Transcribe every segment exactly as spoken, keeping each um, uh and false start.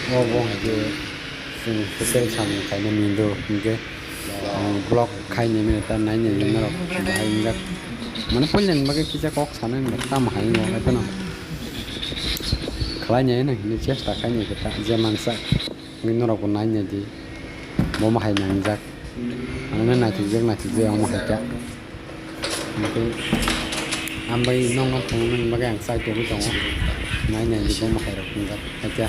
Obo hwnkhe chwng hotel samung khaina mindo hwnkhe, ang vlog khaini mene ta naini norok bahai wngjak. Mane puilani bagwi kisa kok sanai wngkha tamo hai wngo hai phano khlainai hwnwi chesta khaini khe ta je mansa wngwi norokbo nainai di bomo hai nangjak. Ano naithokjak naithokjak omo hai khe. Hwnkhe ang bai nokno thwngna bagwi ang chai tongwi tongo. Nai nai di bomo hai rok wngjak hakhe.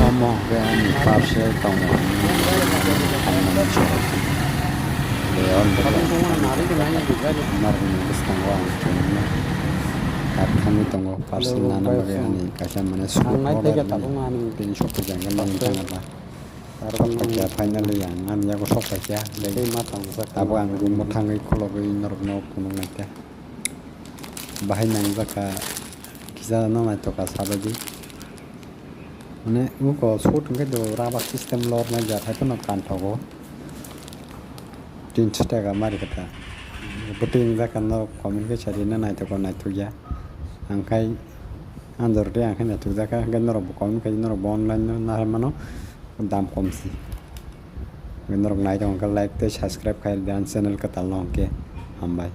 Omo hwnkhe ani parcel tongo. Tei o narwkni bwskango ang chwngno kap thangwi tongo. Parcel nana bagwi ani kaisa mane suit order mani. Tini sokphaikha hwnkhe nangwi thangkha. Sokphaikha, finally ang ani yago sokphaikha. Abo ang room o thangwi khulogwi norokno phunuknaikha. Bahai nangjakha, kisa no naitokha sabaidi. Mane uko suit hwnkhe do rubber system lornai jak hai phano kanthogo. Tinso taka mari kha ta. Bwtwi wngjak kha norok comment khe sadi na naitokma naithokya. Ang khai anjor de ang khai naithokjak kha, hwnkhe norok bo comment khai norok bo online no narwk mano dam kom si. Hwnkhe norok nai tong kha like tei subscribe khai rwdi ang channel kwtal no hwnkhe hambai.